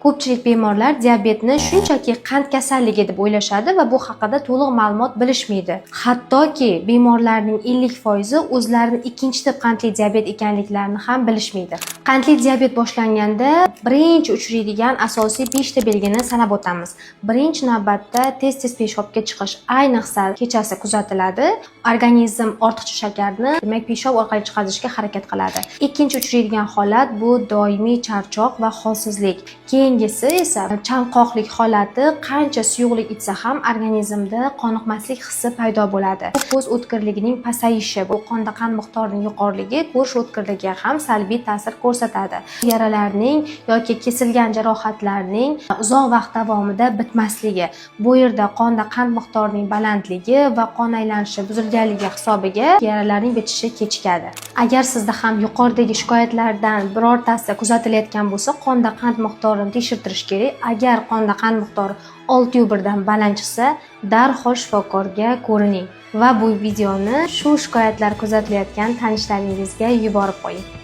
Ko'pchilik bemorlar diabetni shunchaki qand kasalligi deb o'ylashadi va bu haqida to'liq ma'lumot bilishmaydi. Hattoki bemorlarning 50% o'zlarini ikkinchi tip qandli diabet ekanliklarini ham bilishmaydi. Qandli diabet boshlanganda birinchi uchraydigan asosiy 5 ta belgini sanab o'tamiz. Birinchi navbatda tez-tez peshobga chiqish, ayniqsa kechasi kuzatiladi. Organizm ortiqcha shakarni, demak, peshob orqali chiqarishga harakat qiladi. Ikkinchi uchraydigan holat bu doimiy charchoq va holsizlik. Keyingisi esa chanqoqlik holati, qancha suyuqlik ichsa ham organizmda qoniqmaslik hissi paydo bo'ladi. Ko'z o'tkirligining pasayishi, bu qonda qand miqdorining yuqoriligi ko'rish o'tkirligiga ham salbiy ta'sir ko'rsatadi. Yaralarning yoki kesilgan jarohatlarning uzoq vaqt davomida bitmasligi. Bu yerda qonda qand miqdorining balandligi va qon aylanishi buzilganligi hisobiga yaralarning bitishi kechikadi. Agar sizda ham yuqoridagi shikoyatlardan birortasi kuzatilayotgan bo'lsa, qonda qand miqdorini tekshirtirish kerak. Agar qonda qand miqdori 6,1 dan baland chiqsa, darhol shifokorga ko'rining va bu videoni shu shikoyatlar kuzatilayotgan tanishlaringizga yuborib qo'ying.